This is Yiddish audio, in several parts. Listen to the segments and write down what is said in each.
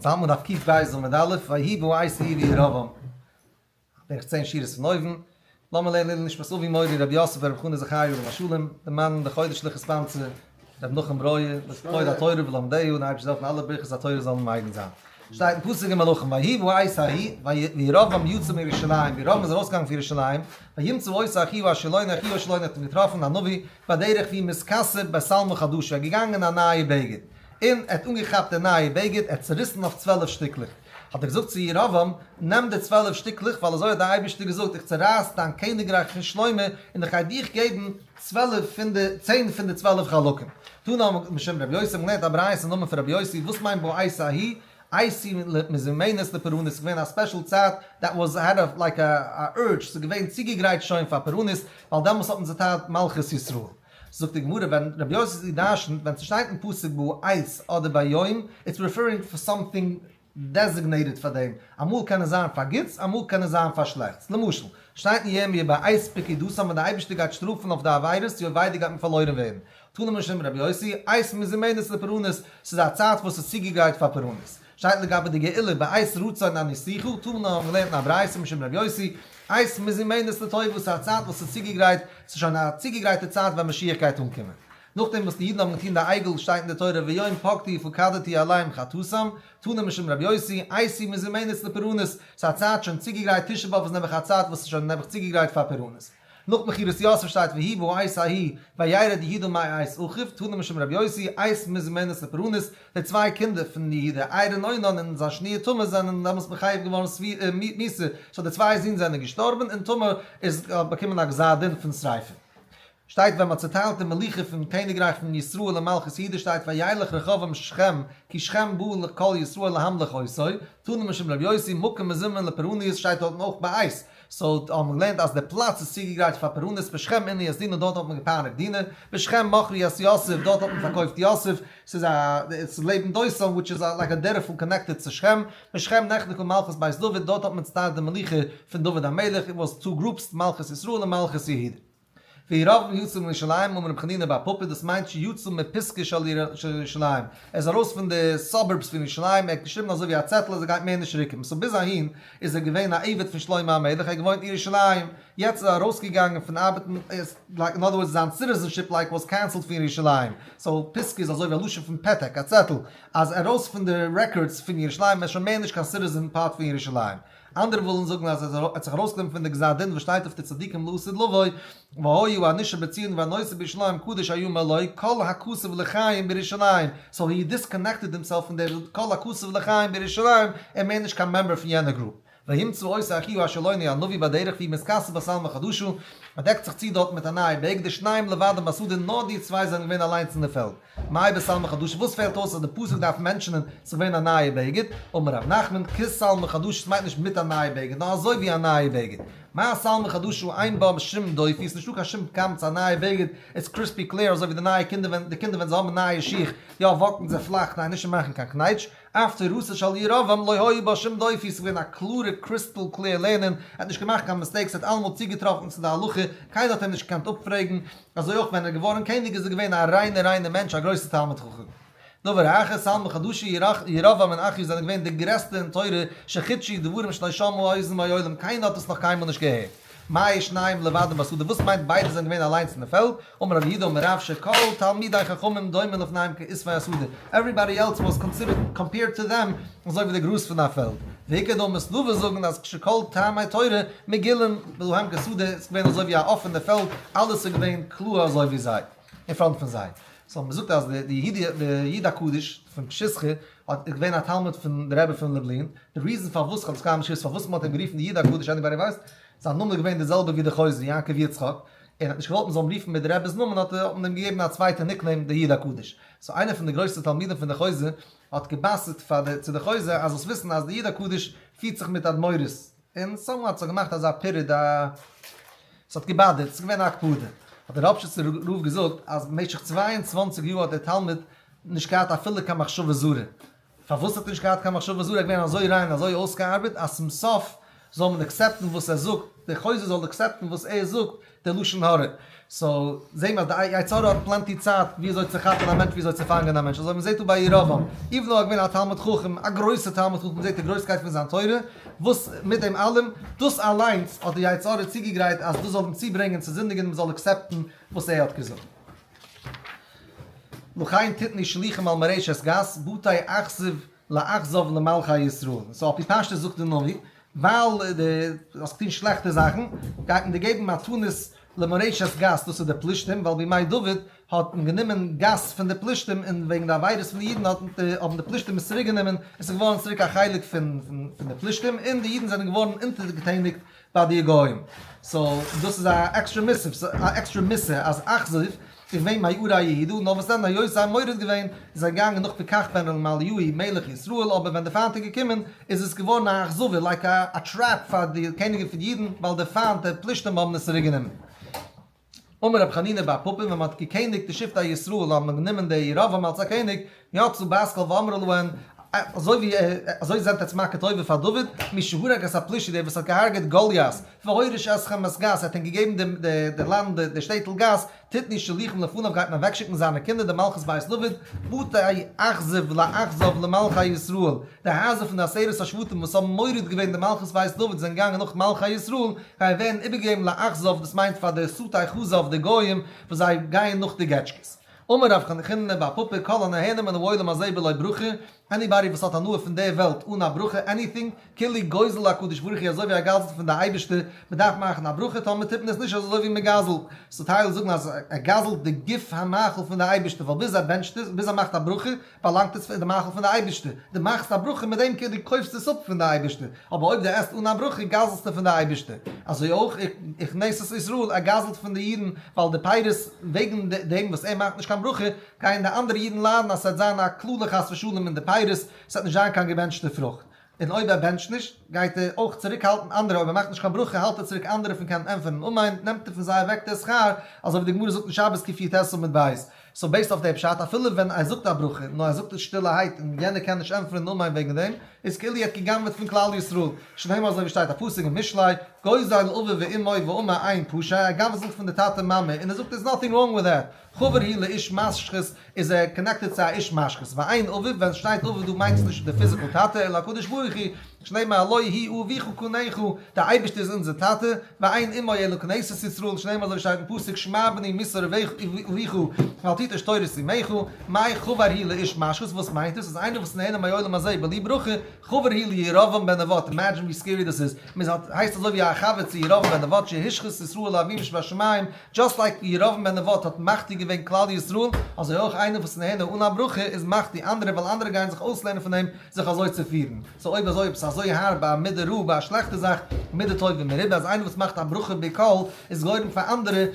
האלט מען דף קב עמוד א', ויהי בעת ההיא וירבעם, בערך צען שורות פון אויבן, לאמיר לערנען לעילוי נשמת אבי מורי רבי יוסף ברב חנא זכריה עליו השלום, די מאן די חודש'ליכע ספאנסער רבי נחום ברויער, לכבוד התורה ולומדיה, און אייבערשטער זאל העלפן אלע ברכות התורה זאלן מגין זיין. שטייט אין פסוק אין מלכים ויהי בעת ההיא וירבעם יצא מירושלים, ווי ירבעם איז ארויסגעגאנגען פון ירושלים, וימצא אותו אחיה השילוני, אחיה השילוני האט אים געטראפן א נביא בדרך והוא מתכסה בשלמה חדשה, ער איז געגאנגען אין א נייע בגד. און ער האט אנגעכאפט די נייע בגד, ער האט צעריסן אויף 12 שטיקלעך. האט ער געזאגט צו ירבעם, נעם די 12 שטיקלעך, ווייל אזוי האט דער אייבערשטער געזאגט, איך צערייס דיין קעניגרייך פון שלמה, און איך גיי דיך געבן 12 פון די, צען פון די 12 חלקים. תנא משום רבי יוסי, מ'האט געלערנט א ברייתא אין נאמען פון רבי יוסי, וואס מיינט בעת ההיא? עת היא מזומנת לפורענות, ס'איז געווען א special צייט that was had a like a urge, ס'איז געווען צוגעגרייט שוין פאר פורענות, ווייל דעמאלס האט מען צעטיילט מלכות ישראל. זאגט די גמרא ווען רבי יוסי דרשנ'ט ווען ס'שטייט אין פסוק בעת אדער ביום, it's referring for something designated פאר דעם, אמאל קען עס זיין פאר גוטס אמאל קען עס זיין פאר שלעכטס, למשל, שטייט אין ירמיה בעת פקודתם ווען די אייבערשטער גייט שטראפן אויף די עבירות יאבדו גייט מען פארלוירן ווערן, תנא משום רבי יוסי, עת מזומנת לפורענות, ס'איז א צייט וואס איז צוגעגרייט פאר פורענות. שטייט לגבי די גאולה בעת רצון עניתיך, תנא האבן געלערנט אין א ברייתא משום רבי יוסי, עת מזומנת לטובה ס'איז א צייט וואס איז צוגעגרייט, ס'איז שוין א צוגעגרייטע צייט ווען משיח גייט אנקומען. נאכדעם וואס די אידן האבן געטון די עגל שטייט אין די תורה ביום פקדי ופקדתי עליהם חטאתם, תנא משום רבי יוסי, עת היא מזומנת לפורענות, ס'איז א צייט שוין צוגעגרייט, תשעה באב איז נעבעך א צייט וואס איז שוין נעבעך צוגעגרייט פאר פורענות. נאך מכירת יוסף שטייט ויהי בעת ההיא וירד יהודה מאת אחיו, תנא משום רבי יוסי, עת מזומנת לפורענות, די צוויי קינדער פון יהודה, ער און אונן און זיין שניר תמר זענען דעמאלטס מחויב געווארן מיתה, so די צוויי זין זענען געשטארבן און תמר איז האט באקומען א גזר דין פון שריפה. שטייט ווען מ'האט צוטיילט די מלוכה פון קעניגרייך פון ישראל און מלכות יהודה שטייט וילך רחבעם שכם כי שכם בא לכל ישראל להמליך אותו, תנא משום רבי יוסי, מקום מזומן לפורענות שטייט דארטן אויך בעת. so האט מען געלערנט אז די פלאץ איז צוגעגרייט פאר פורענות בשכם ענו את דינה דארט האט מען געפייניגט דינה, בשכם מכרו את יוסף דארט האט מען פארקויפט יוסף, ס'איז א ס'איז לעבן דותן which is like א דערפל connected צו שכם, בשכם נחלקה מלכות בית דוד דארט האט מען צוטיילט די מלוכה פון דוד המלך, it was two groups מלכות ישראל און מלכות יהודה. וירבעם יצא מירושלים אמר רבי חנינא בר פפא דאס מיינט שיצא מפסגה של ירושלים, ער איז ארויס פון די suburbs פון ירושלים, ער האט געשריבן אזוי ווי א צעטל אז ער גייט מער נישט צוריקקומען, so ביז אהין איז ער געווען א עבד פון שלמה המלך, ער האט געוואוינט אין ירושלים, יעצט איז ער ארויסגעגאנגען פון ארבעטן, like in other words זיין citizenship like was cancelled פון ירושלים, so פסגה איז אזוי ווי א לשון פון פתק, א צעטל, אז ארויס פון די records פון ירושלים, ער איז שוין מער נישט קיין citizen part פון ירושלים. אנדערע ווילן זאגן אז ער האט זיך ארויסגענומען פון די גזר דין וואס שטייט אויף די צדיקים לעתיד לבוא, והיה הנשאר בציון והנותר בירושלים קדוש יאמר לו כל הכתוב לחיים בירושלים, so he disconnected himself פון דער כל הכתוב לחיים בירושלים, ער מער נישט קיין member פון יענע group. וימצא אותו אחיה השילוני הנביא בדרך והוא מתכסה בשלמה חדשה, ער דעקט זיך צו דארט מיט א נייע בגד, ושניהם לבדם בשדה, נאר די צוויי זענען געווען אליינס אין די פעלד. מאי בשלמה חדשה, וואס פעלט אויס אז די פסוק דארף mention ען ס'איז געווען א נייע בגד? אמר רב נחמן, כשלמה חדשה, ס'מיינט נישט מיט א נייע בגד, נאר אזוי ווי א נייע בגד. מה שלמה חדשה אין בה שום דופי, ס'איז נישטא קיין שום פגם צו א נייע בגד, it's crispy clear אזוי ווי די נייע קינדער ווען די קינדער ווען זיי האבן נייע שיך, יא walk ן זיי פלאך, ניין נישט צו מאכן קיין קנייטש, אף תורתו של ירבעם לא היה בה שום דופי, ס'איז געווען א קלארע crystal clear לערנען, ער האט נישט געמאכט קיין mistakes, ער האט אלעמאל צוגעטראפן צו די הלכה, קיינער האט אים נישט געקענט אפפרעגן, אזוי אויך ווען ער איז געווארן קעניג איז ער געווען א ריינער ריינער מענטש א גרויסער תלמיד חכם. דבר אחר, שלמה חדשה ירבעם און אחיה זענען געווען די גרעסטע אין תורה שחידשו דברים שלא שמעו אוזן מעולם קיינער האט עס נאך קיינמאל נישט געהערט. מאי ושניהם לבדם בשדה וואס מיינט ביידע זענען געווען אליינס אין די פעלד? אמר רב יהודה אמר רב שכל תלמידי חכמים דומים לפניהם כעשבי השדה everybody else was considered compared to them אזוי ווי די גראז פון א פעלד. ואיכא דאמרי ס'דא וואס זאגן אז שכל טעמי תורה מגולין להם כשדה איז געווען אזוי ווי א אפענע פעלד אלעס איז געווען קלאר אזוי ווי זיי אין front פון זיי. so מ'זאגט אז די איד הקדוש פון פשיסחא האט איז געווען א תלמיד פון די רבי פון לובלין, די reason פארוואס כ'האב עס קיינמאל נישט געוואוסט פארוואס מ'האט אים גערופן די איד הקדוש anybody ווייסט? זיין נאמען איז געווען די זעלבע ווי די חוזה יעקב יצחק, און ער האט נישט געוואלט מ'זאל אים רופן מיט די רבי'ס נאמען האט האט מען אים געגעבן א צווייטע nickname די איד הקדוש. so איינער פון די גרויסע תלמידים פון די חוזה האט גע'מסר'ט פאר די צו די חוזה אז זאלסט וויסן אז די איד הקדוש פירט זיך מיט אדמורות, און somehow האט זיך געמאכט אזא פירוד א ס'האט געבאדערט, ס'איז געווען א הקפדה. האט דער ראפשיצער רב געזאגט אז במשך 22 יאר האט דער תלמיד נישט געהאט אפילו קיין מחשבה זרה. פארוואס האט ער נישט געהאט קיין מחשבה זרה? ער איז געווען אזוי ריין אזוי אויסגעארבעט אז צום סוף. זאל מען עקסעפטן וואס ער זאגט, די חוזה זאל עקסעפטן וואס ער זאגט, די לשון הרע. סאו זעהן מיר אז די יצר הרע האט פלענטי צייט ווי אזוי צו כאפן א מענטש ווי אזוי צו פאנגען א מענטש, אזוי ווי מ'זעהט דא ביי ירבעם, איווען דאו ער איז געווען א תלמיד חכם, א גרויסע תלמיד חכם, מ'זעהט די גרויסקייט פון זיין תורה, וואס מיט דעם אלעם, דאס אליינס האט די יצר הרע צוגעגרייט אז דאס זאל אים צוברענגען צו זינדיגען און מ'זאל עקסעפטן וואס ער האט געזאגט. לכן תתנו שלוחים אל מורשת גת, בתי אכזיב לאכזב למלכי ישראל. סאו על פי פשטות זאגט די נביא, ווייל דו האסט געטון שלעכטע זאכן, גייט מען דיר געבן מתנות למורשת גת, דאס איז די פלישתים, ווייל בימי דוד האט מען גענומען גת פון די פלישתים, און וועגן די עבירות פון די אידן האבן די פלישתים עס צוריק גענומען, עס איז געווארן צוריק א חלק פון די פלישתים, און די אידן זענען געווארן אונטערגעטעניגט ביי די גוים. סאו דאס איז א עקסטרע מוסר, א עקסטרע מוסר אז אכזב איז געווען מערי יהודה, נאר וואס דען היות זיי האבן מורד געווען איז זיי געגאנגען נאך פקח בן רמליהו מלך ישראל, אבער ווען די פיינט איז געקומען איז עס געווארן א אכזבה like א trap פאר די קעניגן פון אידן ווייל די פיינט די פלישתים האבן עס צוריק גענומען. אמר רב חנינא בר פפא ווען מען האט געקעניגט די שבטי ישראל האט מען גענומען די ירבעם אלס א קעניג, יצאה בת קול ואמרה להן, אזוי ווי אזוי זענט עטץ מכיר טובה פאר דוד, מי שהרג את הפלישתי דער וואס האט געהארגעט גוליית, והוריש אתכם את גת ער האט ענק געגעבן די די לאנד די שטעטל גת, תתנו שלוחים לפניו גייט מען אוועקשיקן זיינע קינדער די מלכות בית דוד, בתי אכזיב לאכזב למלכי ישראל, די הייזער פון די עשרת השבטים וואס האבן מורד געווען די מלכות בית דוד זענען געגאנגען נאך מלכי ישראל, גייען ווערן איבערגעגעבן לאכזב דאס מיינט פאר די סוטי כזב די גוים וואס זיי גייען נאך די געטשקעס. אמר רב חנינא בר פפא כל הנהנה מן העולם הזה בלא ברכה, anybody וואס האט הנאה פון די וועלט אן א ברכה, anything, כאילו גוזל להקדוש ברוך הוא אזוי ווי ער גזל'ט פון די אייבערשטער, מען דארף מאכן א ברכה, טאמער טוט מען עס נישט איז אזוי ווי מען גזל'ט, סאו טייל זאגן אז ער גזל'ט די גוף המאכל פון די אייבערשטער ווייל ביז ער בענטשט עס, ביז ער מאכט א ברכה, באלאנגט עס פאר די מאכל פון די אייבערשטער, דו מאכסט א ברכה מיט דעם כאילו דו קויפסט עס אפ פון די אייבערשטער, אבער אויב דו עסט אן א ברכה גזל'סטו פון די אייבערשטער, אזוי אויך וכנסת ישראל, ער גזל'ט פון די אידן ווייל די פירות וועגן דעם וואס ער מאכט נישט קיין ברכה גייען די אנדערע אידן ליידן אז ס'וועט זיין א קללה חס ושלום אין די פירות, ס'וועט נישט זיין קיין געבענטשטע פרוכט. און אויב ער בענטשט נישט, גייט ער אויך צוריקהאלטן אנדערע, אויב ער מאכט נישט קיין ברכה האלט ער צוריק אנדערע פון קענען ענטפערן אמן, נעמט ער פון זיי אוועק די שכר, אזוי ווי די גמרא זאגט אין שבת קי"ט עמוד ב'. סאו based אויף די פשט, אפילו ווען ער זאגט א ברכה, נאר ער זאגט עס שטילערהייט און יענער קען נישט ענטפערן אמן וועגן דעם, איז כאילו ער האט גע'גנב'עט פון כלל ישראל. שנאמר אזוי ווי שטייט א פסוק אין משלי, גוזל אביו ואמו ואמר אין פשע, ער גנב'ט פון די טאטע מאמע און ער זאגט there's nothing wrong with that, חבר הוא לאיש משחית איז ער connected צו א איש משחית, ואין אביו, ווען שטייט אביו דא מיינט עס נישט די physical טאטע, אלא הקדוש ברוך הוא, שנאמר הלא הוא אביך קנך, דער אייבערשטער איז אונזער טאטע, ואין אמו אלא כנסת ישראל, שנאמר אזוי ווי שטייט אין פסוק שמע בני מוסר אביך ואל תטוש תורת אמך, מאי חבר הוא לאיש משחית, וואס מיינט עס? אז איינער וואס איז נהנה מהעולם הזה בלי ברכה, חבר הוא לירבעם בן נבט, imagine ווי scary דאס איז, מען הייסט אזוי ווי א חבר צו ירבעם בן נבט שהשחית ישראל לאביהם שבשמים, just like ירבעם בן נבט האט מחטיא געווען כלל ישראל, אזוי אויך איינער וואס איז נהנה אן א ברכה איז מחטיא אנדערע ווייל אנדערע גייען זיך אויסלערנען פון אים זיך אזוי צו פירן. סאו אויב אזוי אויב ס'איז אזוי הארב א מידה רעה ביי א שלעכטע זאך, מידה טובה מרובה אז איינער וואס מאכט א ברכה בקול איז גורם פאר אנדערע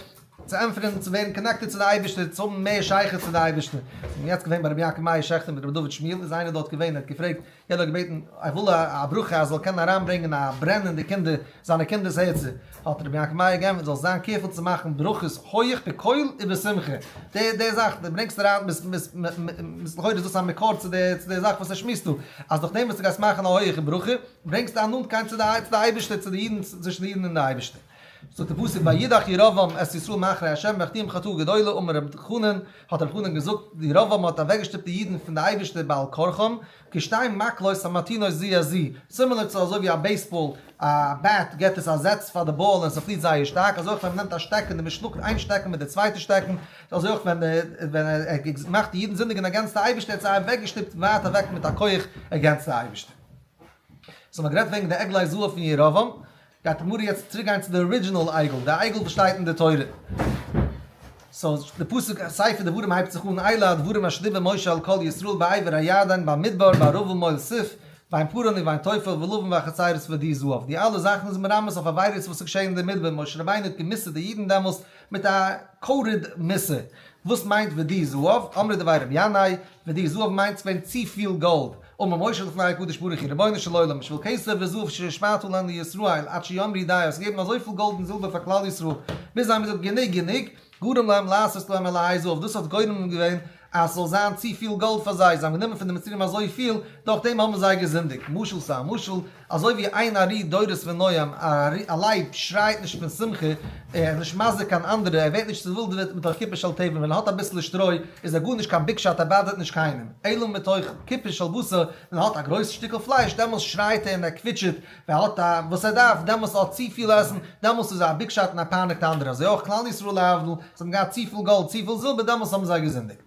צו ענטפערן צו ווערן connected צו די אייבערשטער צו האבן מער שייכות צו די אייבערשטער. כ'בין יעצט געווען ביי רבי יעקב מאיר שעכטער מיט רבי דוד שמואל איז איינער דארט געווען ער האט געפרעגט יענער האט געבעטן ער וויל א ברכה אז ער זאל קענען אריינברענגען א ברען אין די קינדער, זיינע קינדער'ס הערצער, האט רבי יעקב מאיר געענטפערט זאלסט זיין careful צו מאכן ברכות הויעך בקול ובשמחה, די די זאך דו ברענגסט אריין ביסט ביסט ביסט לכאורה איז דאס א מקור צו די צו די זאך וואס ער שמועסט דא, אז נאכדעם וואס דו גייסט מאכן א הויעכע ברכה, ברענגסטו א נאנטקייט צו די צו די אייבערשטער צו די אידן צווישן די אידן און די אייבערשטער. זאגט די פסוק וידח ירבעם את ישראל מאחרי ה' ויחטיאם חטאה גדולה אמר רבי חנן, האט רבי חנן געזאגט, ירבעם האט אוועקגעשטופט די אידן פון די אייבערשטער בעל כרחם, כשתי מקלות המטעינות זו את זו, similar צו אזוי ווי א baseball, א bat געבט עס א זעץ פאר די באל און ס'פליט זייער שטארק, אזוי אויך ווען מ'נעמט א שטעקן און מ'שלאגט איין שטעקן מיט די צווייטע שטעקן, אזוי אויך ווען ווען ער האט געמאכט די אידן זינדיגן against די אייבערשטער האט זיי אוועקגעשטופט ווייט אוועק מיט א כח against די אייבערשטער. סאו מ'האט גערעדט וועגן די עגלי זהב פון ירבעם, גייט די גמרא יעצט צוריק גיין צו די original עגל, די עגל וואס שטייט אין די תורה. סאו די פסוק ספר דברים הייבט זיך אן אלה הדברים אשר דיבר משה אל כל ישראל בעבר הירדן במדבר בערבה מול סוף בין פארן ובין תופל ולבן והחצרות ודי זהב. די אלע זאכן איז מרמז אויף עבירות וואס איז געשען אין די מדבר, משה רבינו האט גע'מוסר'ט די אידן דעמאלסט מיט א coded מוסר. וואס מיינט ודי זהב? אמרי דבי רבי ינאי, ודי זהב מיינט ס'געווען צופיל גאלד. אמר משה לפני הקדוש ברוך הוא, רבונו של עולם, בשביל כסף וזהב שהשפעת לנו לישראל, עד שיאמרו די, האסט געגעבן אזויפיל גאלד און זילבער פאר כלל ישראל, ביז זיי האבן געזאגט גענוג גענוג, גרם להם לעשות להם אלהי זהב, דאס האט גורם געווען אז ס'זאל זיין צופיל גאלד פאר זיי, זיי האבן גענומען פון די מצרים אזויפיל, דורך דעם האבן זיי געזינדיגט. משל ס'איז א משל, אזוי ווי אין ארי דורס ונוהם, א לייב שרייט נישט פון שמחה, ער איז נישט מזיק קיין אנדערע, ער ווערט נישט צעווילדעוועט מתוך קופה של תבן, ווען ער האט אביסל שטרוי איז ער גארנישט קיין big shot ער באדערט נישט קיינעם, אלא מתוך קופה של בשר, ווען ער האט א גרויס שטיקל פלייש דעמאלס שרייט ער און ער קוויטשעט, ווען ער האט א וואס ער דארף, דעמאלס ער האט צופיל עסן, דעמאלס איז ער א big shot און ער פייניגט אנדערע, אזוי אויך כלל ישראל להבדיל, זיי האבן געהאט צופיל גאלד, צופיל זילבער, דעמאלס האבן זיי געזינדיגט.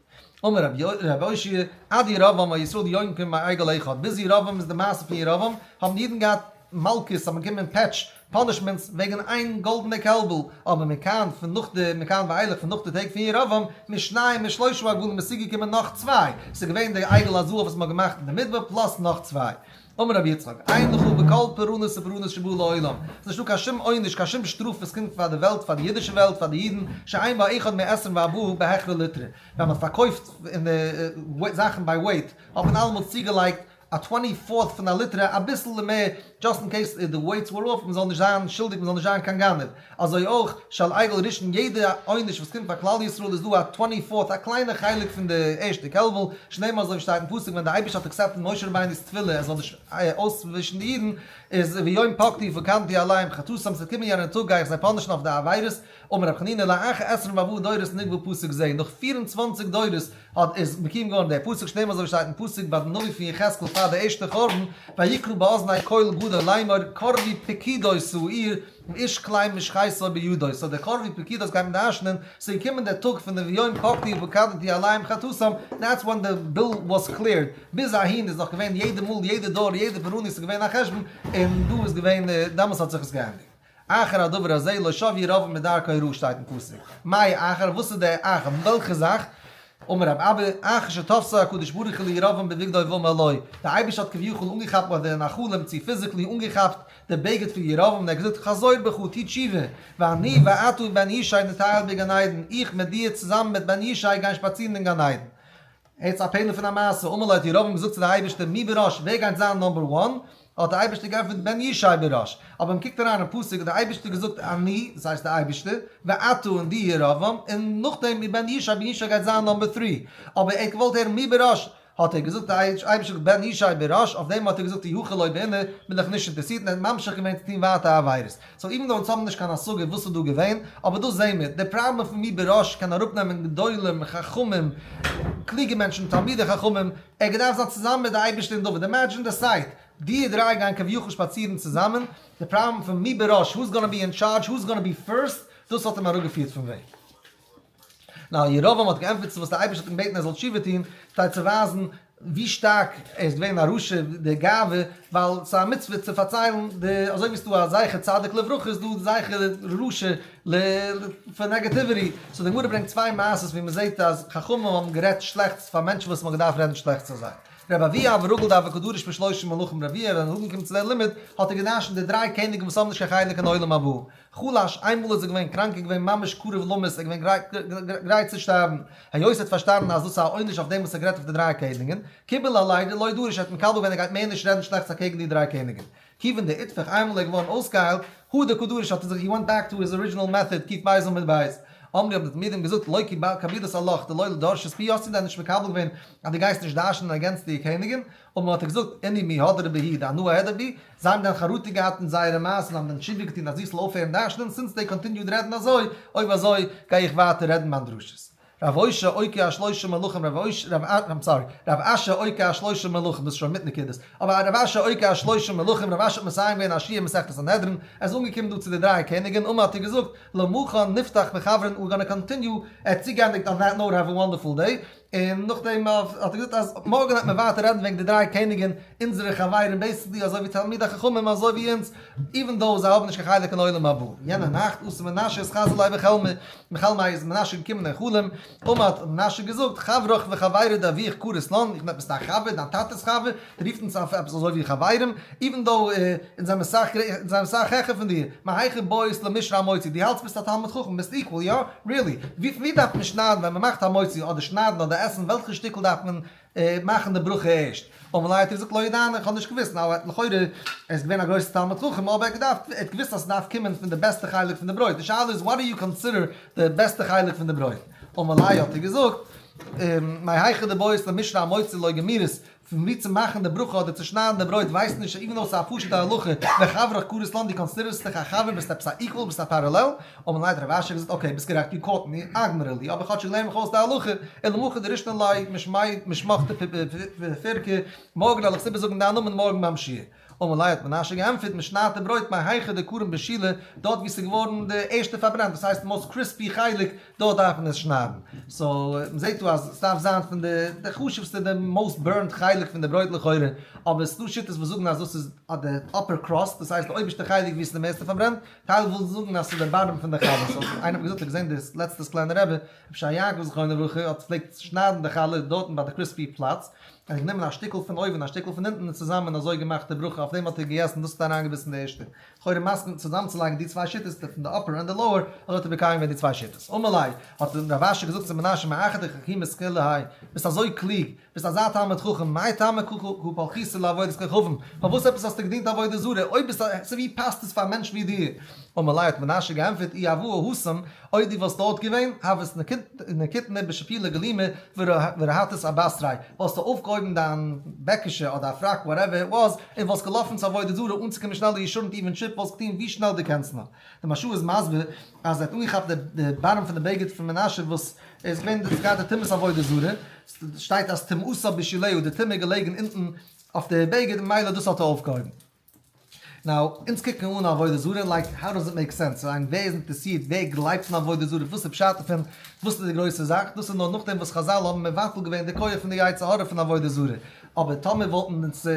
אמר רבי אושעיא, עד ירבעם היו ישראל יונקים מעגל אחד, ביז ירבעם איז די מעשה פון ירבעם, האבן אידן געהאט מלקות, האבן באקומען פעטש, punishments, וועגן איין גאלדענע קעלבל, אבער מכאן פון נאך די, מכאן ואילך פון נאך די טעג פון ירבעם, משניים משלושה עגלים איז צוגעקומען נאך צוויי, ס'איז געווען די עגל הזהב וואס מ'האט געמאכט אין די מדבר plus נאך צוויי. אמר רבי יצחק, אין לך בכל פורענות ופורענות שבא לעולם, ס'איז נישטא קיין שום עונש, קיין שום שטראף וואס קומט פאר די וועלט, פאר די אידישע וועלט, פאר די אידן, שאין בה אחד מעשרים וארבעה בהכרח ליטרא. ווען מ'האט פארקויפט אין די זאכן ביי weight, האט מען אלעמאל צוגעלייגט א twenty fourth פון א ליטרא, אביסל מער, just in case די weights were off, מ'זאל נישט זיין שולדיג, מ'זאל נישט זיין קיין גנב. אזוי אויך, שעל עגל ראשון, יעדע עונש וואס קומט פאר כלל ישראל איז דא א twenty fourth, א קליינע חלק פון די ערשטע קעלבל, שנאמר אזוי ווי שטייט אין פסוק ווען די אייבערשטער האט accepted משה רבינו'ס תפילה ער זאל נישט אויסווישן די אידן, איז וביום פקדי ופקדתי עליהם חטאתם, ס'וועט קומען יענער טאג גיי איך זיי punish ן אויף די עבירות, אמר רבי חנינא לאחר עשרים וארבעה דורות נגבה פסוק זה, נאך 24 דורות האט איז מקוים געווארן דער פסוק, שנאמר אזוי ווי שטייט אין פסוק ביי די נביא פון יחזקאל פאר די ערשטע חורבן, ויקרא באזני קול גדול לאמור קרבו פקודות העיר ואיש כלי משחתו בידו, so דער קרבו פקודות גייט מען דרש'נען, ס'איז געקומען דער טאג פון די וביום פקדי ופקדתי עליהם חטאתם, that's when the bill was cleared, ביז אהין איז נאך געווען יעדע מאל יעדע דור יעדע פורענות איז געווען א חשבון, און דא איז געווען דעמאלס האט זיך עס געענדיגט. אחר הדבר הזה לא שב ירבעם מדרכו הרעה שטייט אין פסוק. מאי אחר, וואס איז דער אחר, וועלכע זאך? אמר רב אבא, אחר שתפסו הקדוש ברוך הוא לירבעם בבגדו ואמר לו, דער אייבערשטער האט כביכול אנגעכאפט ביי די נחלים צו physically אנגעכאפט די בגד פון ירבעם און ער האט געזאגט חזור בך טו תשובה, ואני ואתה ובן ישי נטייל בגן עדן, איך מיט דיר צוזאמען מיט בן ישי גיין שפאצירן אין גן עדן. הערטס א פלא פון א מעשה, אמר לו האט ירבעם געזאגט צו די אייבערשטער מי בראש, ווער גייט זיין number one? האט די אייבערשטער געענטפערט בן ישי בראש, אבער מען קוקט אריין אין פסוק האט די אייבערשטער געזאגט אני, דאס הייסט די אייבערשטער, ואתה און דו ירבעם, און נאכדעם ובן ישי, בן ישי גייט זיין number three, אבער ער האט געוואלט הערן מי בראש, האט ער געזאגט די אייבערשטער בן ישי בראש, אויף דעם האט ער געזאגט אי הכי לא בעינא, בין איך נישט אינטערעסירט און ער האט ממשיך געווען צו טון ווייטער עבירות. so even though אונז האבן נישט קיין השגה וואס איז דא געווען, אבער דאס זעהן מיר, די פראבלעם פון מי בראש קען אראפנעמען גדולים, חכמים, קלוגע מענטשן, תלמידי חכמים, ער האט געדארפט זיין צוזאמען מיט די אייבערשטער און דוד, imagine די sight, די דריי גייען כביכול שפאצירן צוזאמען, די פראבלעם פון מי בראש, who's gonna be in charge, who's gonna be first, דאס האט אים אראפגעפירט פון וועג. נאר ירבעם האט געענטפערט צו וואס דער אייבערשטער האט אים געבעטן ער זאל תשובה טון, כדי צו ווייזן ווי שטארק ער איז געווען א רשע, די גאווה, ווייל ס'איז א מצוה צו פארציילן די, אזוי ווי ס'איז דא א זכר צדיק לברכה איז דא זכר רשע ל פאר negativity, so די גמרא ברענגט צוויי מעשות ווי מ'זעט אז חכמים האבן גערעדט שלעכטס פאר מענטשן וואס מ'האט געדארפט רעדן שלעכטס צו זיי. רבי אבהו הוה רגיל דהוה קא דריש בשלושה מלכים רבי אבהו ווען ער איז אנגעקומען צו דער לימוד האט ער געדרשנט די דריי קעניגן וואס האבן נישט קיין חלק אין עולם הבא, חלש, איינמאל איז ער געווען קראנק און געווען ממש קרוב למות, ער איז געווען גרייט צו שטארבן, היות ער האט פארשטאנען אז דאס איז א עונש אויף דעם וואס ער האט גערעדט אויף די דריי קעניגן, קיבל עליה דלא דריש, ער האט מקבל געווען ער גייט מער נישט רעדן שלעכטס אקעגן די דריי קעניגן. כיוון דאיתפח, איינמאל ער איז געווארן אויסגעהיילט, הדר קא דריש האט ער זיך he went back to his original method קוף בית עמוד בית. אמרו האבן די תלמידים געזאגט לא קבילת עלך דלא דרשת בהו האסטו דען נישט מקבל געווען אז דו גייסט נישט דרש'נען against די קעניגן? אמר האט ער געזאגט, אינהו מי הדרי בהו דאנא אהדר בהו, זיי האבן דען חרטה געהאט אין זייערע מעשים, זיי האבן דען תשובה געטון אז איך זאל אויפהערן דרש'נען, since they continued רעדן אזוי, אויב אזוי גיי איך ווייטער רעדן מיין דרשות. רב אושעיא אוקי אשלושה מלכים רב אוש רב א I'm sorry, רב אשי אוקי אשלושה מלכים, דאס איז שוין מיט נקודות, אבער רב אשי אוקי אשלושה מלכים, רב אשי האט מסיים געווען א שיעור מסכת סנהדרין, ער איז אנגעקומען דא צו די דריי קעניגען, אמר האט ער געזאגט, למחר נפתח בחברין we're gonna continue, ער האט צוגעענדיגט on that note have a wonderful day, און נאכדעם האט ער געזאגט אז מארגן וועט מען ווייטער רעדן וועגן די דריי קעניגען, אונזערע חברים, basically אזוי ווי תלמידי חכמים אזוי ווי אונז, even though זיי האבן נישט קיין חלק אין עולם הבא. יענע נאכט אתא מנשה אתחזי ליה בחלמיה, בחלמיה איז מנשה געקומען אין חלום, אמר האט מנשה געזאגט, חברך וחברא דאבוך קרית לן, איך בין עפעס דיין חבר, דיין טאטע'ס חבר, דו רופט אונז אויף עפעס אזוי ווי חברים, even though אונז זעמיר סאך אונז זעמיר סאך העכער פון דיר, מהיכא בעית למישרי המוציא, דו האלטסט ביסט א תלמיד חכם, ביסט equal, יא? really? ווי פון ווי דארף מען שניידן ווען מען מאכט המוציא, אדער שניידן אדער עסן, וועלכע שטיקל דארף מען מאכן די ברכה ערשט? אמר ליה האט ער געזאגט לא ידענא, איך האב נישט געוואוסט, נאר לכאורה ער איז געווען א גרויסע תלמיד חכם, אבער ער האט געדארפט, ער האט געוואוסט אז ס'דארף קומען פון די בעסטע חלק פון די ברויט, די שאלה איז what do you consider די בעסטע חלק פון די ברויט? אמר ליה האט ער געזאגט. מהיכא דבעית למישרי המוציא לא גמירת, פון ווי צו מאכן די ברכה אדער צו שניידן די ברויט ווייסט נישט איווען דאו ס'איז א פשוטע הלכה וחברך קרית לן דו קאנסידערסט דיך א חבר ביסט עפעס א איקוועל ביסט א פאראלעל אמר ליה האט רב אשי געזאגט אקעי ביסט גערעכט יו קאוט מי אגמרה לי אבער כאטשיג לערן מיך אויס די הלכה אלא מהכא דרישנא ליה משמך בפירקא מארגן וועל איך עס איבערזאגן דיין נאמען מארגן ביים שיעור. אמר ליה האט מנשה געענטפערט, מען שניידט די ברויט מהיכא דקרים בשילי, דארט וואו ס'איז געווארן די ערשטע פארברענט, דאס הייסט די מאסט קריספי חלק, דארט דארף מען עס שניידן. סאו מען זעט דא אז עס דארף זיין פון די די חשוב'סטע די מאסט בורנט חלק פון די ברויט לכאורה, אבער עס איז דא שיטות וואס זאגן אז דאס איז די אפער קראסט, דאס הייסט די אויבערשטע חלק וואו עס איז די מערסטע פארברענט, טייל ווילן זאגן אז ס'איז די באטאם פון די חלה, סאו איינער האט געזאגט ער האט געזען די לעצטע סקולענער רבי, רבי ישעי' יעקב זכרונו לברכה האט פלעגט שניידן די חלה דארטן ביי די קריספי פלאץ, ער האט גענומען א שטיקל פון אויבן און א שטיקל פון אונטן און צוזאמען אזוי געמאכט די ברכה, אויף דעם האט ער געגעסן, דאס האט ער אריינגעביסן די ערשטע. לכאורה מסכים צוזאמצולייגן די צוויי שיטות, די פון די אפער און די לאוער, אזוי האט ער מקיים געווען די צוויי שיטות. אמר ליה, האט רב אשי געזאגט צו מנשה מאחר דחכימת כולי האי, ביסט אזוי קלוג, ביסט אזא תלמיד חכם, מאי טעמא קא פלחית לעבודת כוכבים, פארוואס עפעס האסטו געדינט עבודה זרה, אויב ביסט א, ס'ווי פאסט עס פאר א מענטש ווי דיר? אמר ליה האט מנשה געענטפערט אי הוה התם, אויב דו וואלסט דארט געווען, הוית נקיטנא בשפולי גלימא ורהטת אבתריה, וואלסטו אויפגעהויבן דיין בעקישע אדער א פראק וואטעווער איט וואס, און וואלסט געלאפן צו עבודה זרה אנצוקומען שנעלער יו שודנט איווען טריפ וואלסט געטון ווי שנעל דו קענסט נאר. די מהרש"א איז מסביר אז ער האט אנגעכאפט די בארעם פון די בגד פון מנשה וואס איז געווען דאס געהאט די טומאת עבודה זרה, שטייט אז טומאתה בשוליה די טומאה איז געלעגן אונטן אויף די בגד ממילא דאס האט ער אויפגעהויבן. נאו, אונז קוקן אן עבודה זרה לייק האו דאס איט מעיק סענס, איי מין ווער איז אינטערסירט, ווער גלייבט אין עבודה זרה, וואס איז פשט דערפון, וואס איז די גרויסע זאך, דאס איז נאר נאכדעם וואס חזל האבן מבטל געווען די כח פון די יצר הרע פון עבודה זרה, אבער טאמער וואלטן אונז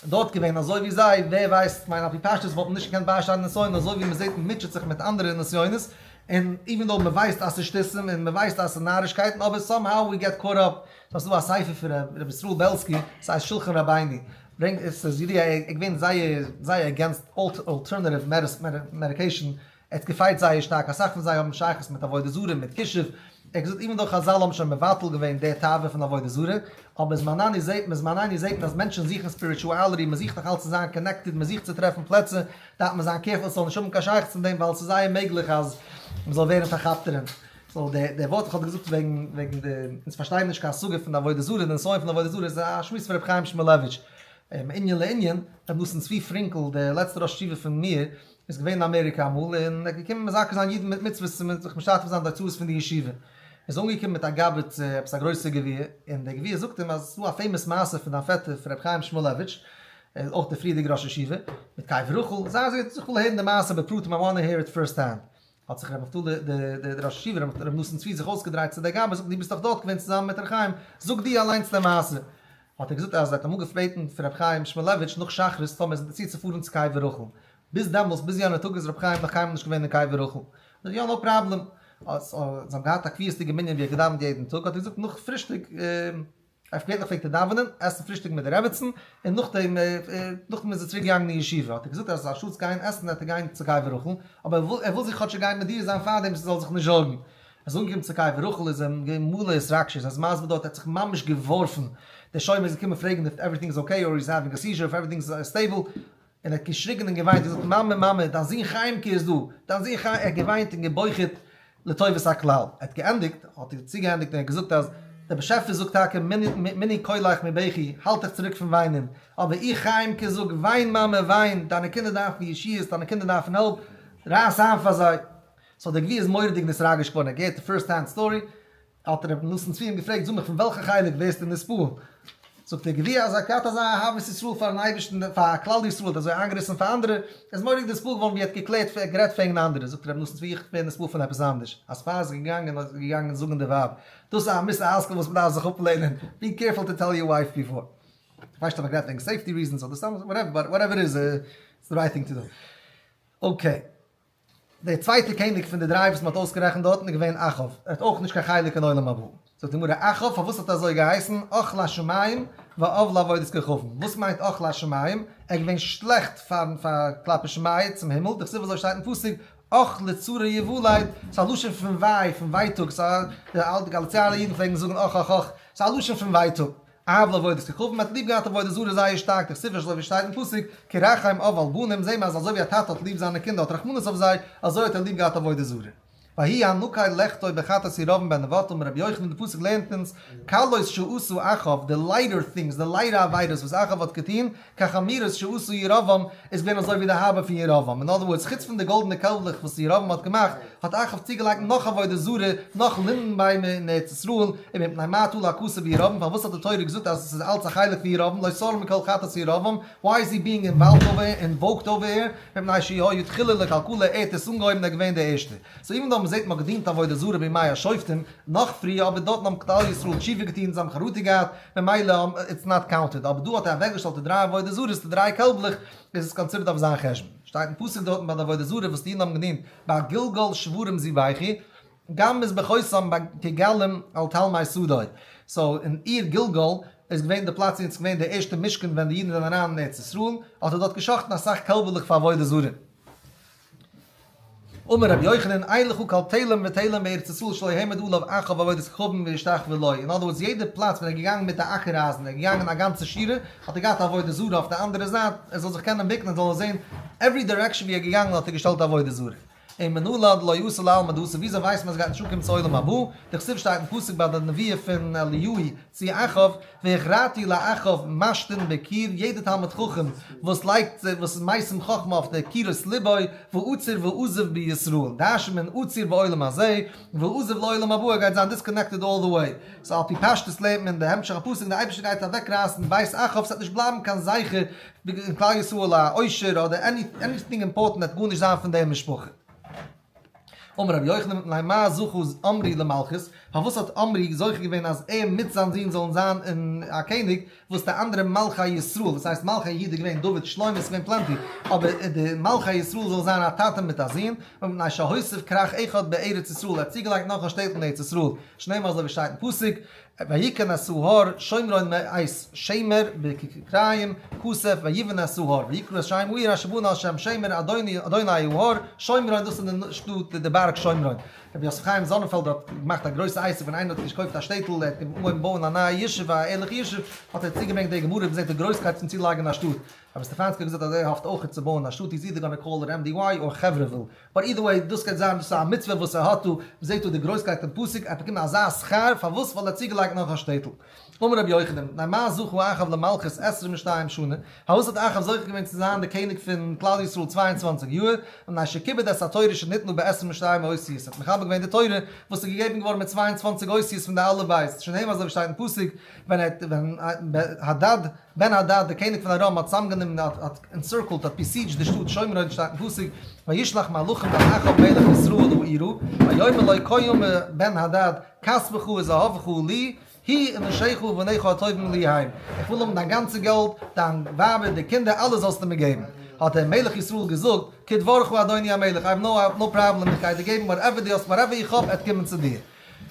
דארט געווען אזוי ווי זיי, ווער ווייסט, כ'מיין על פי פשטות וואלט מען נישט געקענט ביישטיין די נסיון אזוי ווי מ'זעט מ'מוטשעט זיך מיט אנדערע נסיונות, און איווען דאו מ'ווייסט אז ס'איז שטותים און מ'ווייסט אז ס'איז נארישקייטן אבער סאם האו ווי געט קאט אפ, ס'איז דא א ספר פון ר' ישראל בעלסקי ס'הייסט שלחן רבינו, ברענגט עס איז ידוע ער איז געווען זייער זייער אגענסט אלטערנעטיוו מעדיקעישאן, ער האט געפייט זייער שטארק, אסאך פון זיי האבן שייכות מיט עבודה זרה מיט כישוף, ער האט געזאגט איווען דאו חזל האבן שוין מבטל געווען די תאווה פון עבודה זרה, אבער בזמננו זעט בזמננו זעט מען אז מענטשן זוכן ספיריטואליטי, מען זוכט נאך אלץ צו זיין קאנעקטעד, מען זוכט צו טרעפן פלעצער, דארף מען זיין קערפול עס זאל נישט האבן קיין שייכות צו דעם ווייל עס איז זייער מעגליך אז מען זאל ווערן פארכאפט דערין. סאו די די ווארט וואס כ'האב געזאגט וועגן וועגן די אונז פארשטייען נישט קיין השגה פון די עבודה זרה די נסיון פון די עבודה זרה איז א שמועס פון רבי חיים שמואלעוויטש מענין לענין רבי נתן צבי פרינקל די לעצטע ראש ישיבה פון מיר איז געווען אין אמעריקע אמאל און ער איז געקומען מזכה זיין אידן מיט מצוות און זיך משתתף זיין די הוצאות פון די ישיבה איז אנגעקומען מיט א גבאי צו עפעס א גרויסע גביר און דער גביר זאגט אים אז עס איז דא א פעימאס מעשה פון דיין פעטער פון רבי חיים שמואלעוויטש ער איז אויך דער פריערדיגער ראש ישיבה מיט קבר רחל זיי אזוי גוט איך וויל הערן די מעשה בפרטים איי וואנט טו העיר איט פירסט הענד. האט זיך ר' נפתלי דער ראש ישיבה ר' נתן צבי זיך אויסגעדרייט צו דער גבאי זאגט דו ביסט דאך דארט געווען צוזאמען מיט ר' חיים זאג דו אליינס די מעשה. האט ער געזאגט אז ער האט אמאל געבעטן פון ר' חיים שמואלעוויטש נאך שחרית טאמער איז אינטערסירט צו פארן צו קבר רחל. ביז דעמאלס ביז יענע טאג איז ר' חיים נאך קיינמאל נישט געווען אין קבר רחל. זאגט ער יא נאו פראבלעם. זיי האבן געהאט א קביעות'דיגע מנין ווי ער האט געדאווענט יעדן טאג האט ער געזאגט נאך פרישטאג. אויף געווענליך פלעגט ער דאווענען, עסן פרישטאג מיט די רעבעצן, און נאכדעם נאכדעם איז ער צוריק געגאנגען אין ישיבה, האט ער געזאגט אז אנשטאטס גיין עסן וועט ער גיין צו קבר רחל, אבער ער וויל ער וויל זיך כאטשיג גיין מודיע זיין פארדעם ס'זאל זיך נישט זארגן. ער איז אנגעקומען צו קבר רחל איז אים געווען מלא התרגשות, ער איז מסביר דארט ער האט זיך ממש געווארפן, דער שומר איז געקומען פרעגן איף עווריטינג איז אקעי אר היז העווינג א סיזשער איף עווריטינג איז סטעיבל, און ער האט געשריגן און געוויינט און געזאגט מאמע מאמע דיין זון חיימ'קע איז דא, דיין זון חיים, ער האט געוויינט און געבוכה'ט לטובת הכלל. ער האט געענדיגט, האט ער צוגעענדיגט און ער האט געזאגט אז דער באשעפער זאגט טאקע מנעי קולך מבכי, האלט דיך צוריק פון וויינען, אבער איך חיימ'קע זאג וויין מאמע וויין, דיינע קינדער דארפן ישועות, דיינע קינדער דארפן העלפ, רייס איין פאר זיי. סאו דער גביר איז מורא'דיג נתרגש געווארן, ער האט געהערט די פירסט הענד סטארי, האט ר' נתן צבי אים געפרעגט, זאג מיך פון וועלכע חלק ווערסטו נתפעל? זאגט דער גביר אז ער האט געהאט אזא אהבת ישראל פארן אייבערשטן, פאר כלל ישראל, האט אזוי איינגעריסן פאר אנדערע, ער איז מורא'דיג נתפעל געווארן ווי ער האט געקלערט, ער האט גערעדט וועגן אנדערע, זאגט ר' נתן צבי איך ווער נתפעל פון עפעס אנדערש, אז פאר ער איז געגאנגען איז ער געגאנגען זאגן די ווייב, דאס איז א מוסר השכל וואס מ'דארף זיך אפלערנען, בי קערפול טו טעל יור ווייף ביפאר. איך ווייס נישט אויב ער האט גערעדט וועגן סעיפטי ריזענס אדער סתם וואטעווער, באט וואטעווער איט איז, איטס די רייט טינג טו דו. אקעי. דער צווייטער קעניג פון די דריי וואס מען האט אויסגערעכנט דארטן איז געווען אחאב, ער האט אויך נישט קיין חלק אין עולם הבא. זאגט די גמרא, אחאב, פארוואס האט ער אזוי געהייסן, אח לשמים ואב לעבודת כוכבים? וואס מיינט אח לשמים? ער איז געווען שלעכט פארן פאר כלפי שמיא צום הימל, דכתיב אזוי שטייט אין פסוק, אח לצרה יולד, ס'איז א לשון פון וויי, פון ווייטאג, ס'איז א, די אלטע גאליציאנער אידן פלעגן זאגן אח אח אח, ס'איז א לשון פון ווייטאג. אב לעבודת כוכבים האט ליב געהאט עבודה זרה זייער שטארק, דכתיב אזוי ווי שטייט אין פסוק, כי רחם אב על בנים, זעהן מיר אז אזוי ווי א טאטע האט ליב זיינע קינדער האט רחמנות אויף זיי, אזוי האט ער ליב געהאט עבודה זרה. ויהי הנקל לחטוא בחטאת ירבעם בן נבט אמר רבי יוחנן די פסוק לערנט אונז קלות שעשה אחאב די לייטער טינגס די לייטע עבירות וואס אחאב האט געטון כחמורות שעשה ירבעם איז געווען אזוי ווי די הארבע פון ירבעם אין אדער ווארדס חוץ פון די גאלדענע קעלבלעך וואס ירבעם האט געמאכט האט אחאב צוגעלייגט נאך עבודה זרה נאך לינדן ביימער אין ארץ ישראל ומפני מה תלה הכתוב בירבעם פארוואס האט די תורה געזאגט אז עס איז אלץ א חלק פון ירבעם לא סר מכל חטאת ירבעם Why is he being involved over here, invoked over here? מפני שהוא תחילה לקלקלה, ער האט עס אנגעהויבן ער איז געווען דער ערשטער. So even though מ'זעט מ'האט געדינט עבודה זרה בימי השופטים, נאך פריער, אבער דארטן האבן כלל ישראל תשובה געטון, זיי האבן חרטה געהאט, ממילא it's not counted. אבער דא האט ער אוועקגעשטעלט די דריי עבודה זרות, די דריי קעלבלעך, איז עס considered אויף זיין חשבון. שטייט אין פסוק דארטן ביי די עבודה זרה וואס די אידן האבן געדינט, בגלגל שברים זבחו, גם מזבחותם בגלגלים על תלמי שדי. So אין עיר גלגל איז געווען די פלאץ ווי עס איז געווען די ערשטע משכן ווען די אידן זענען אריין אין ארץ ישראל, האט ער דארט געשחט'ן אסאך קעלבעלעך פאר עבודה זרה. אמר רבי יוחנן, אין לך כל תלם ותלם בארץ ישראל שלא העמיד עליו אחאב עבודת כוכבים וישתחוה לו. אין other words, יעדע פלאץ ווען ער איז געגאנגען מיט די אקער אייזן, ער איז געגאנגען א גאנצע שורה, האט ער געהאט א עבודה זרה אויף די אנדערע זייט, ער זאל זיך קענען בוקן און זאל ער זען every direction ווי ער איז געגאנגען האט ער געשטעלט עבודה זרה. ומנלן דלא אתי לעלמא דאתי, וויאזוי ווייסט מען אז עס גייט נישט אנקומען צו עולם הבא? דכתיב שטייט אין פסוק ביי די נבואה פון אליהו צו אחאב, והכרתי לאחאב משתין בקיר, יעדער תלמיד חכם וואס לייגט וואס איז משים חכמה אויף די קירות לבו, ועצור ועזוב בישראל, דרש'נט מען עצור בעולם הזה, ועזוב לעולם הבא, ער גייט זיין disconnected all the way. So על פי פשטות לערנט מען די המשך הפסוק, די אייבערשטער גייט אוועקרייסן בית אחאב, ס'וועט נישט בלייבן קיין זכר אין כלל ישראל א עושר אדער anything important וועט גארנישט זיין פון די משפחה. אמר רבי יוחנן מפני מה זכה עמרי למלכות, פארוואס האט עמרי זוכה געווען אז ער מיט זיין זון זאלן זיין אין א קעניג, וואס די אנדערע מלכי ישראל, דאס הייסט מלכי יהודה איז געווען דוד שלמה איז געווען plenty, אבער די מלכי ישראל זאל זיין א טאטע מיט א זון, מפני שהוסיף כרך אחד בארץ ישראל, ער האט צוגעלייגט נאך א שטעטל אין ארץ ישראל, שנאמר אזוי ווי שטייט אין פסוק, ויקן את ההר שומרון מאת שמר בככרים כסף ויבן את ההר ויקרא את שם העיר אשר בנה על שם שמר אדוני ההר שומרון דאס איז די שטאט די בארג שומרון. רבי יוסף חיים זאנענפעלד האט געמאכט א גרויסע עסק ווען איינער האט געקויפט א שטעטל ער האט אנגעהויבן בויען א נייע ישוב א ערליכע ישוב האט ער צוגעברענגט די גמרא מ'זעט די גרויסקייט פון צולייגן א שטאט רבי סטעפאנסקי האט געזאגט אז ער האפט אויכעט צו בויען א שטאט he's either gonna call it MDY or חברה'וויל but either way דאס גייט זיין דאס איז א מצוה וואס ער האט דא, מ'זעט דא די גרויסקייט פון פסוק, ער האט באקומען אזא שכר, פארוואס? ווייל ער האט צוגעלייגט נאך א שטעטל. אמר רבי יוחנן, מפני מה זכה אחאב למלכות עשרים ושתיים שנה, פארוואס האט אחאב זוכה געווען צו זיין די קעניג פון כלל ישראל 22 יאר, מפני שכיבד את התורה שניתנה בעשרים ושתיים אותיות, ער האט מכבד געווען די תורה וואס איז געגעבן געווארן מיט 22 אותיות פון די אלף בית, שנאמר אזוי ווי שטייט אין פסוק, ווען ער האט ווען הדד בן הדד דער קעניג פון ארם האט צוזאמגענומען האט encircled האט besieged די שטאט שומרון שטייט אין פסוק וישלח מלאכים אל אחאב מלך ישראל העירה ויאמר לו כה אמר בן הדד כספך וזהבך לי הוא ונשיך ובניך הטובים לי הם איך וויל האבן דיין גאנצע געלט דיין ווייבער די קינדער אלעס זאלסטו מיר געבן האט דער מלך ישראל געזאגט כדברך אדוני המלך I have no problem איך גיי דיר געבן whatever דו האסט whatever איך האב עט קומען צו דיר.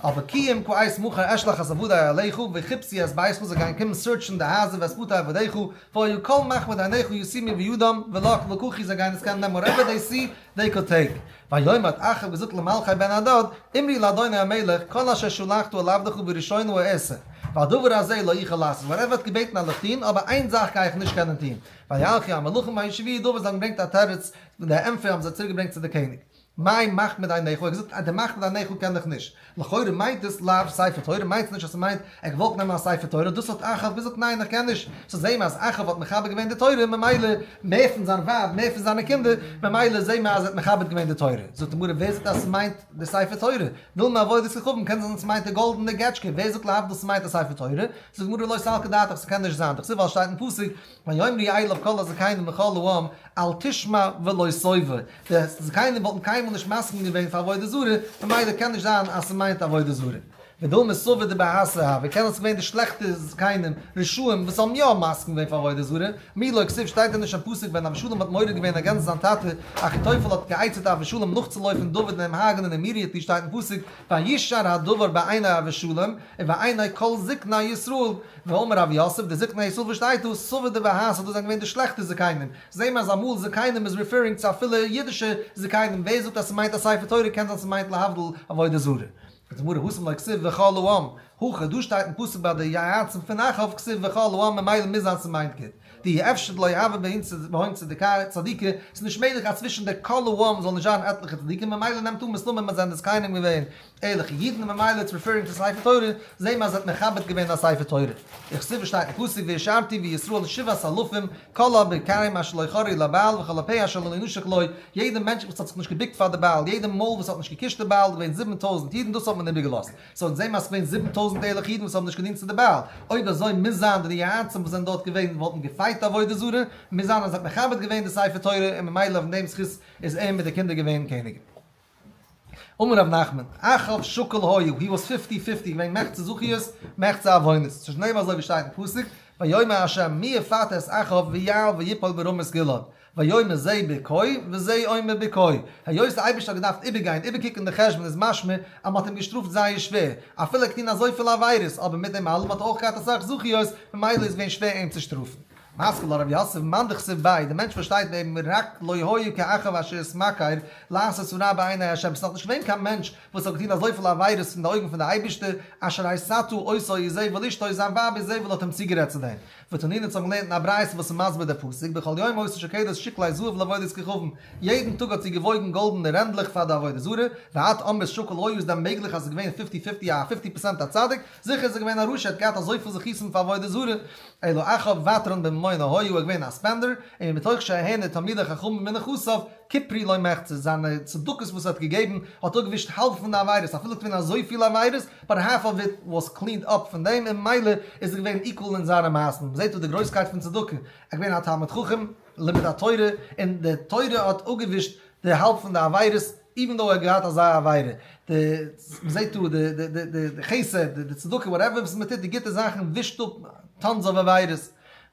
אבער כי אם כעת מחר אשלח את עבדי אליך וחיפשו את ביתך זיי גייען קומען search ן די הייזער ואת בתי עבדיך והיה כל מחמד עיניך ישימו בידם ולקחו זיי גייען עס קענען נעמען whatever they see they could take. ויאמר האט אחאב געזאגט למלכי בן הדד אמרי לאדוני המלך כל אשר שלחת אל עבדך בראשונה אעשה והדבר הזה לא אוכל לעשות whatever האט געבעטן וועל איך טון אבער איין זאך גיי איך נישט קענען טון וילכו המלאכים וישיבוהו דבר זיי האבן געברענגט א תירוץ די ענטפער האבן זיי צוריק געברענגט צו די קעניג. מאי מחמד עיניך, ער האט געזאגט אז די מחמד עיניך קען איך נישט. לכאורה מיינט עס לאו ספר תורה, מיינט עס נישט אז ס'מיינט ער האט געוואלט נעמען א ספר תורה, דאס האט אחאב געזאגט ניין איך קען נישט, so זעהן מיר אז אחאב האט מכבד געווען די תורה, ממילא מער פון זיין ווייב, מער פון זיינע קינדער, ממילא זעהן מיר אז ער האט מכבד געווען די תורה. זאגט די גמרא ווער זאגט אז ס'מיינט די ספר תורה? דילמא עבודת כוכבים, קען זיין אז ס'מיינט די גאלדענע געטשקע, ווער זאגט להבדיל ס'מיינט א ספר תורה? זאגט די גמרא לא סלקא דעתך ס'קען נישט זיין, דכתיב ווייל שטייט אין פסוק ויאמרו אליו כל הזקנים וכל העם אל תשמע ולא תאבה, די זקנים וואלטן קיינמאל נישט מסכים געווען פאר עבודה זרה, ממילא קען נישט זיין אז ס'מיינט עבודה זרה. ודילמא סבי דבהתא הוו, קען עס געווען די שלעכטע זקנים, רשעים, וואס האבן יא מסכים געווען פאר עבודה זרה, מי לא כתיב שטייט דען נישט אין פסוק ווען אבשלום האט מורד געווען against זיין טאטע, אחיתופל האט גע'עצה'ט אבשלום נאכצולויפן דוד און אים הרג'נען immediately שטייט אין פסוק וישע הדבר בעיני אבשלום ובעיני כל זקני ישראל, ואמר רב יוסף, די זקני ישראל וואס שטייט דא, סבי דבהתא, דאס זענען געווען די שלעכטע זקנים. זעהן מיר אז אמאל זקנים איז referring צו אפילו אידישע זקנים, ווער זאגט אז ס'מיינט א ספר תורה, קען זיין ס'מיינט להבדיל עבודה זרה. זאגט די גמרא התם לא כתיב וכל העם, הכא דא שטייט אין פסוק ביי די יועצים פון אחאב כתיב וכל העם ממילא מוז זיין ס'מיינט גוט. דאי אפשר דלא הוו בהון צדיקי, ס'איז נישט מעגליך אז צווישן די כל העם זאל נישט זיין עטליכע צדיקים ממילא נעמט אן מסתמא אז זענען די זקנים געווען ערליכע אידן און ממילא איטס רעפערינג טו ספר תורה, זעהן מיר אז ער האט מכבד געווען א ספר תורה. וכתיב שטייט אין פסוק והשארתי בישראל שבעת אלפים כל הבקרים אשר לא כרעו לבעל וכל הפה אשר לא נשק לו, יעדע מענטש וואס האט זיך נישט געבוקט פאר די בעל, יעדע מויל וואס האט נישט געקושט די בעל, איז געווען 7000 אידן, דאס האט מען איבערגעלאזט. סאו אונז זעהן מיר אז ס'געווען 7000 ערליכע אידן וואס האבן נישט געדינט צו די בעל. אויב אזוי מוז זיין די יועצים וואס זענען דארט געווען וואלטן געפייט עבודה זרה, מוז זיין אז ער האט מכבד געווען די ספר תורה און ממילא אויף דעם זכות איז ער מיט די קינדער געווען קעניגן. אמר רב נחמן, אחאב שקול היה, he was fifty fifty, געווען מחצה זכיות מחצה עוונות, שנאמר אזוי ווי שטייט אין פסוק, ויאמר ה' מי יפתה את אחאב ויעל ויפול ברמות גלעד, ויאמר זה בכה וזה אומר בכה, היות די אייבערשטער האט געדארפט איבערגיין איבערקוקן די חשבון איז משמע אז מ'האט אים געשטראפט זייער שווער, אפילו ער האט געטון אזויפיל עבירות, אבער מיט דעם אלעם האט ער אויך געהאט אסאך זכיות, ממילא איז געווען שווער אים צו שטראפן. מתקיף לה רב יוסף, מאן דכתיב ביה, די מענטש פארשטייט ביי אים רק לא היה כאחאב אשר התמכר לעשות הרע בעיני ה', ס'איז נאכנישט געווען קיין מענטש וואס האט געטון אזויפיל עבירות פון די אויגן פון די אייבערשטער, אשר התתה אותו איזבל אשתו, זיין ווייב איזבל האט אים צוגערעדט צו דעם. ותנינא אונז האבן געלערנט אין א ברייתא וואס איז מסביר די פסוק, בכל יום היתה שוקלת שקלי זהב לעבודת כוכבים, יעדן טאג האט זי געוואויגן גאלדענע רענדלעך פאר די עבודה זרה, ואת אמרת שקול היה איז דען מעגליך אז ס'איז געווען fifty fifty א fifty percent א צדיק? זיכער איז ער געווען א רשע, ער האט געהאט אזויפיל זכותים פאר עבודה זרה, אלא אחאב ותרן בממונא היה, ער איז געווען א spender, און מתוך שההנה תלמידי חכמים מנכסיו, כיפרו לו מחצה, זיינע צדקות וואס ער האט געגעבן האט אפגעווישט האלב פון די עבירות, אפילו געווען אזויפיל עבירות, but half of it was cleaned up פון דעם, און ממילא איז ער געווען equal אין זיינע מעשים, מ'זעט דא די גרויסקייט פון צדקה, ער איז געווען א תלמיד חכם, לימוד התורה, און די תורה האט אפגעווישט די האלב פון די עבירות, even though ער האט געהאט אזא עבירה, די, מ'זעט דא די די די די חסד, די צדקה, whatever וואס מ'טוט, די גוטע זאכן ווישט אפ tons of עבירות.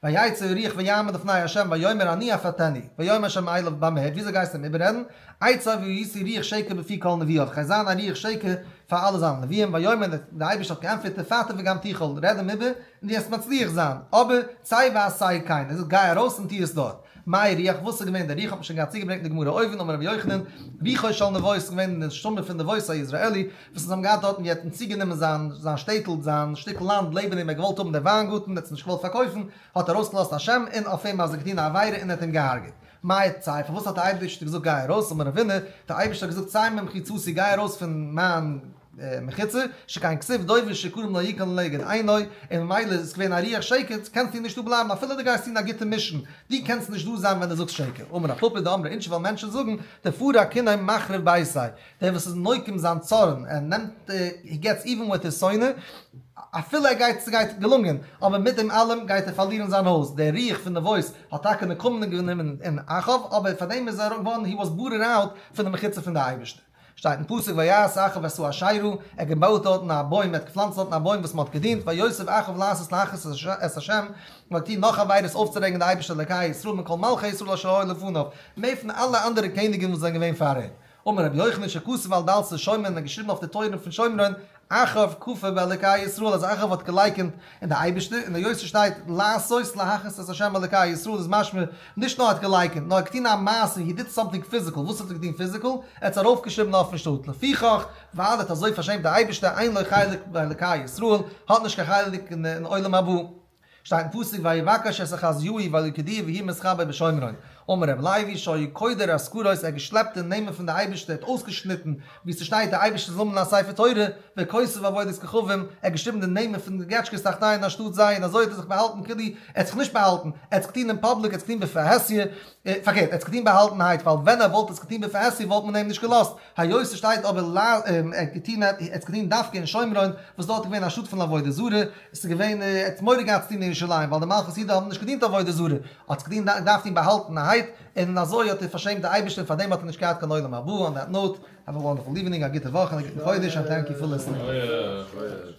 ויצא הרוח ויעמוד לפני ה' ויאמר אני אפתנו, ויאמר ה' אליו במה, וויאזוי גייסטו אים איבעררעדן, אצא והייתי רוח שקר בפי כל נביאיו, כ'גיי זיין א רוח שקר פאר אלע זיינע נביאים, ויאמר, דער אייבערשטער האט געענטפערט, תפתה וגם תוכל, רעד אים איבער, און דו וועסט מצליח זיין, אבער צא ועשה כן, ער זאגט גיי ארויס און טו עס דארט. מאי רוח, וואס איז געווען דער רוח, האט מען שוין געהאט צוגעברענגט אין די גמרא אויבן, אמר רבי יוחנן, רוחו של נבות איז געווען די נשמה פון נבות היזרעאלי, וואס אונז האבן געהאט דארטן ווי ער האט אים צוגענומען זיין זיין שטעטל, זיין שטיקל לאנד לעבן אים, ער האט געוואלט האבן די וויינגארטן, ער האט עס נישט געוואלט פארקויפן, האט ער ארויסגעלאזט א שם און אויף אים אז ער האט געטון א עבירה און ער האט אים געהארגעט. מאי צא, פארוואס האט דער אייבערשטער געזאגט גיי ארויס, אמר רב הונא, דער אייבערשטער האט געזאגט צא ממחיצתי, גיי ארויס פון מיין מחיצה, שכן כתיב דובר שקרים לא יכון לנגד עיני, און ממילא איז עס געווען א רוח שקר, קענסטו נישט דא בלייבן אפילו דו גייסט טון א גוטע mission, דו קענסט נישט דא זיין ווען דו זאגסט שקר. אמר רב פפא דאמרי אינשי ווייל מענטשן זאגן, דפרע קיניה מחריב ביתיה, דער וואס איז נוקם זיין צארן, ער נעמט, he gets even with his שונא, אפילו ער גייט, ס'גייט געלונגען, אבער מיט דעם אלעם גייט ער פארלירן זיין הויז, דער רוח פון נבות האט טאקע נקמה גענומען אין אחאב, אבער פאר דעם איז ער געווארן, he was booted out פון די מחיצה פון די אייבערשטער. שטייט אין פסוק ויעש אחאב את האשרה, ער האט געבויט דארטן א בוים, ער האט געפלאנצט דארטן א בוים וואס מען האט געדינט, ויוסף אחאב לעשות להכעיס את ה', מען האט געטון נאך עבירות אויפצורעגן די אייבערשטער אלקי ישראל מכל מלכי ישראל אשר היו לפניו, מער פון אלע אנדערע קעניגן וואס זענען געווען פאר אים. אמר רבי יוחנן שכתב על דלתי שומרון האט געשריבן אויף די טויערן פון שומרון, אחאב כפר באלקי ישראל אז אחאב האט געלייקענט אין די אייבערשטער, און היות ס'שטייט לעשות להכעיס את ה' אלקי ישראל איז משמע נישט נאר ער האט געלייקענט נאר ער האט געטון א מעשה he did something physical, וואס האט ער געטון physical? ער האט עס ארויפגעשריבן אויפן שטאט, לפיכך ווייל ער האט אזוי פארשעמט די אייבערשטער אין לו חלק באלקי ישראל, האט נישט קיין חלק אין עולם הבא. שטייט אין פסוק ויבקש את אחזיהו וילכדוהו והוא מתחבא בשומרון, אמר רבי לוי שהיה קודר אזכרות ער האט געשלעפט די נעמען פון די אייבערשטער ער האט אויסגעשניטן ווי ס'שטייט די אייבערשטער'ס נאמען אין א ספר תורה וכותב עבודת כוכבים ער האט געשריבן די נעמען פון די געטשקעס תחתיהן אנשטאט זיי און אזוי האט ער זיך באהאלטן כאילו ער האט זיך נישט באהאלטן ער האט עס געטון אין פאבליק ער האט עס געטון בפרהסיא פארקערט ער האט עס געטון באהאלטענהייט ווייל ווען ער וואלט עס געטון בפרהסיא וואלט מען אים נישט געלאזט היות ס'שטייט אבער ער האט געטון ער האט עס געטון דווקא אין שומרון וואס דארט איז געווען א שטאט פון עבודה זרה, עס איז געווען, ער האט מורא געהאט צו טון אין ירושלים ווייל די מלכות יהודה האבן נישט געדינט עבודה זרה, האט עס געטון געדארפט טון באהאלטענערהייט, און אזוי האט ער פארשעמט די אייבערשטער און פארדעם האט ער נישט געהאט קיין עולם הבא, on that note, have a wonderful evening, א גוטע וואך און א גוטן חודש, and thank you for listening.